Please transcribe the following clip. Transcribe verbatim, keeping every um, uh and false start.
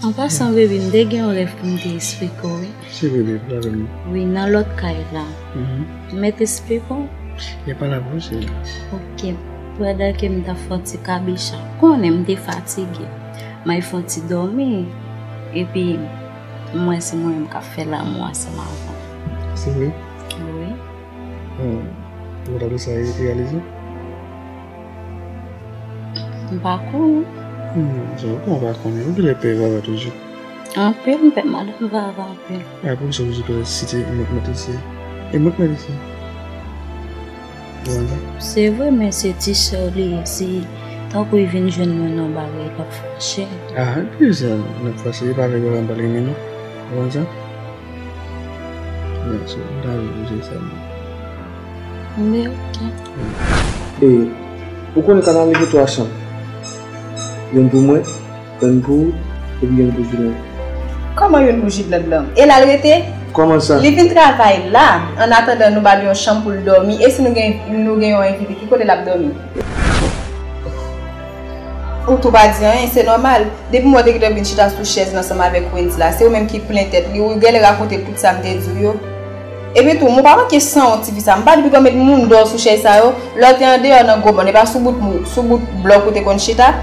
An pasan, baby, m te gen yon rèv pou m te esplike w, wi. Se vre, baby, pale m. Wi, nan lòt kay la. M mèt esplike w? Li pa la pou se. Ok. Pandan ke m t ap fè yon ti kabicha, konnen m te fatige. M al fè yon ti dòmi. Epi, m wè se mwen menm k ap fè lanmou ansanm avè w. Se vre? Wi. Hmm. Ou ta sa reyalize? M pa konnen. Hmm, se ou pa konnen. Ou genlè pè Vava toujou. Anpil, m pè madanm Vava anpil. A, poukisa ou toujou pè si te mwen k mete ici? E mwen k mete ici. Ou konprann sa? Se vre, men se ti sè w li ye, si tankou li vin jwenn mwen nan bagay, l ap fache. A, epi sa, l ap fache, e pa avèk Vava m pral renmen non. Ou konprann sa? Ya, so, m ta vle poze sa, men. Men, ok. E, ou konnen kanal li gen twa chanm. Youn pou mwen, youn pou ou, epi youn pou Jilèn. Kòman youn pou Jilèn lan? E la l rete? Kòman sa? Li vin travay la, an atandan nou ba l yon chanm pou l dòmi. E si nou gen, nou gen yon envite, ki kote l ap dòmi? Ou tou pa di anyen, se nòmal. Depi m wè w te gentan vin chita sou chèz la ansanm avèk Wendy la, se ou menm ki plen tèt li, ou genlè rakonte l tout sa m te di w yo. Epi tou, m pa manke sanwont tifi sa, m pa t pi konn met moun dòw sou chèz sa yo, lè w te andeyò nan gwo bòn, e pa sou bout mou, sou bout blòk ou te konn chita.